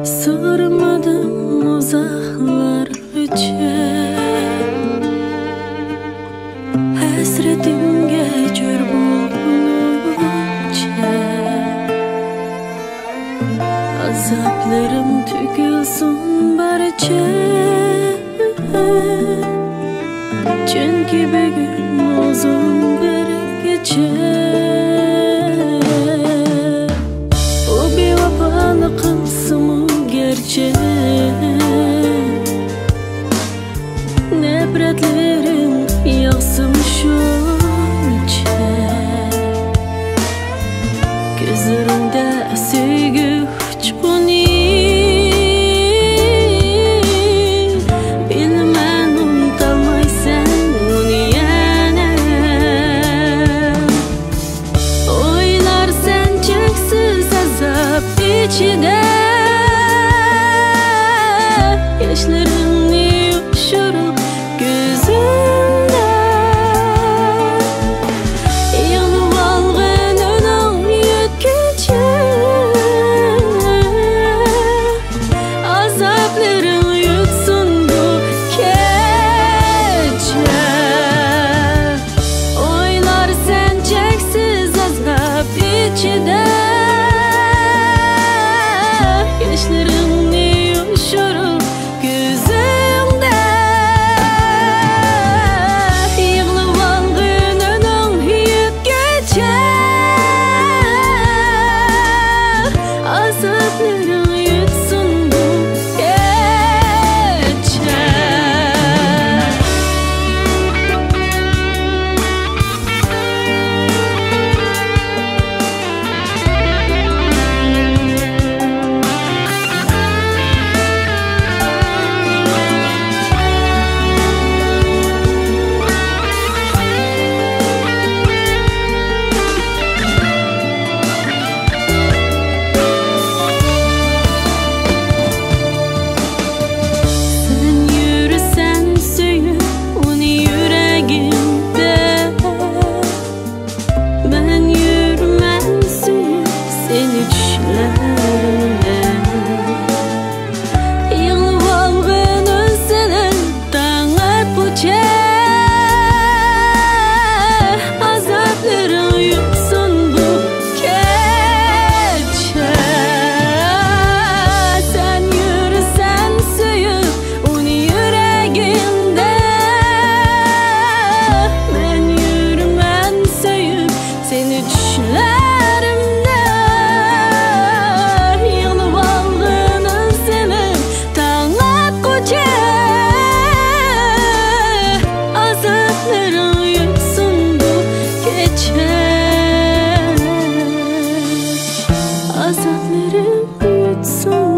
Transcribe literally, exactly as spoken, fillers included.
سورىمىدىم ئۇزاقلار ئۈچۈن، ھەسرىتىمگە جور بولغۇنچە. ئازابلىرىم تۆكۈلسۇن بارچە، چۈنكى بۈگۈن ئۇزۇن بىر كېچە. ئۇ بىۋاپالىق قىلسىمۇ گەرچە، نەپرەتلىرىم ياغسىمۇ شۇنچە، كۆزلىرىڭدە سۆيگۈ ئۇچقۇنى. بىلىمەن، ئۇنتالمايسەن ئۇنى يەنە. ئويلارسەن چەكسىز ئازاب ئىچىدە، ياشلىرىڭنى يوشۇرۇپ كۆزۈڭدە. يىغلىۋالغىنىڭ يەتكۈچە، ئازابلىرىڭ يۇتسۇن بۇ كېچە. ئويلارسەن چەكسىز ئازاب ئىچىدە، ياشلىرىڭنى يوشۇرۇپ كۆزۈڭدە. يىغلىۋالغىنىڭ يەتكۈچە، ئازابلىرىڭ يۇتسۇن بۇ كېچە. سەن يۈرىسەن سۆيۈپ ئۇنى يۈرىكىڭدە، مەن يۈرىمەن سۆيۈپ سېنى چۈشلىرىمدە. يىغلىۋالغىنىڭ سېنى تاڭ ئاتقۇچە، ئازابلىرىڭ يۇتسۇن بۇ كېچە. سەن يۈرىسەن سۆيۈپ ئۇنى يۈرىكىڭدە، مەن يۈرىمەن سۆيۈپ سېنى چۈشلىرىمدە. يىغلىۋالغىنىڭ سېنى تاڭ ئاتقۇچە، ئازابلىرىڭ يۇتسۇن بۇ كېچە. ئازابلىرىڭ يۇتسۇن